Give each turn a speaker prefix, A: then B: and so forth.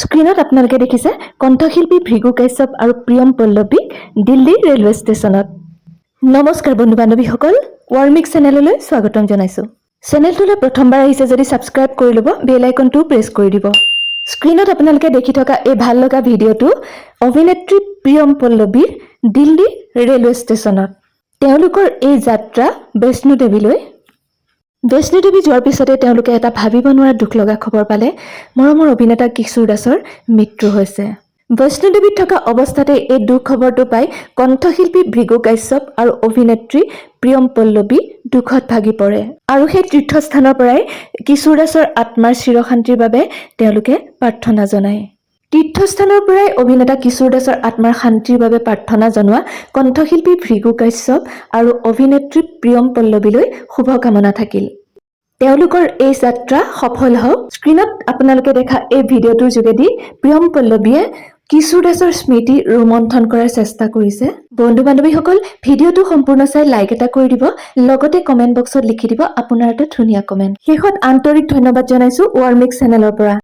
A: স্ক্ৰীণত আপোনালোকে দেখিছে কণ্ঠশিল্পী ভৃগু কাশ্যপ আৰু প্ৰিয়ম পল্লৱীক দিল্লী ৰেলৱে ষ্টেচনত। নমস্কাৰ বন্ধু বান্ধৱীসকল, ৱাৰ্মিক চেনেললৈ স্বাগতম জনাইছোঁ। চেনেলটোলৈ প্ৰথমবাৰ আহিছে যদি ছাবস্ক্ৰাইব কৰি ল'ব, বেল আইকনটোও প্ৰেছ কৰি দিব। স্ক্ৰীণত আপোনালোকে দেখি থকা এই ভাল লগা ভিডিঅ'টো অভিনেত্ৰী প্ৰিয়ম পল্লৱীৰ দিল্লী ৰেলৱে ষ্টেচনত। তেওঁলোকৰ এই যাত্ৰা বৈষ্ণোদেৱীলৈ। বৈষ্ণোদেৱী যোৱাৰ পিছতে তেওঁলোকে এটা ভাবিব নোৱাৰা দুখ লগা খবৰ পালে, মৰমৰ অভিনেতা কিশোৰ দাসৰ মৃত্যু হৈছে। বৈষ্ণোদেৱীত থকা অৱস্থাতে এই দুখ খবৰটো পাই কণ্ঠশিল্পী ভৃগু কাশ্যপ আৰু অভিনেত্ৰী প্ৰিয়ম পল্লৱী দুখত ভাগি পৰে আৰু সেই তীৰ্থস্থানৰ পৰাই কিশোৰ দাসৰ আত্মাৰ চিৰশান্তিৰ বাবে তেওঁলোকে প্ৰাৰ্থনা জনায়। তীৰ্থস্থানৰ পৰাই অভিনেতা কিশোৰ দাসৰ আত্মাৰ শান্তিৰ বাবে প্ৰাৰ্থনা জনোৱা কণ্ঠশিল্পী ভৃগু কাশ্যপ আৰু অভিনেত্ৰী প্ৰিয়ম পল্লৱীলৈ শুভকামনা থাকিল। তেওঁলোকৰ এই যাত্ৰা সফল হওক। স্ক্ৰীণত আপোনালোকে দেখা এই ভিডিঅ'টোৰ যোগেদি প্ৰিয়ম পল্লৱীয়ে কিশোৰ দাসৰ স্মৃতি ৰোমন্থন কৰাৰ চেষ্টা কৰিছে। বন্ধু বান্ধৱীসকল, ভিডিঅ'টো সম্পূৰ্ণ চাই লাইক এটা কৰি দিব, লগতে কমেণ্ট বক্সত লিখি দিব আপোনাৰ এটা ধুনীয়া কমেণ্ট। শেষত আন্তৰিক ধন্যবাদ জনাইছো ৱাৰ্মিক চেনেলৰ পৰা।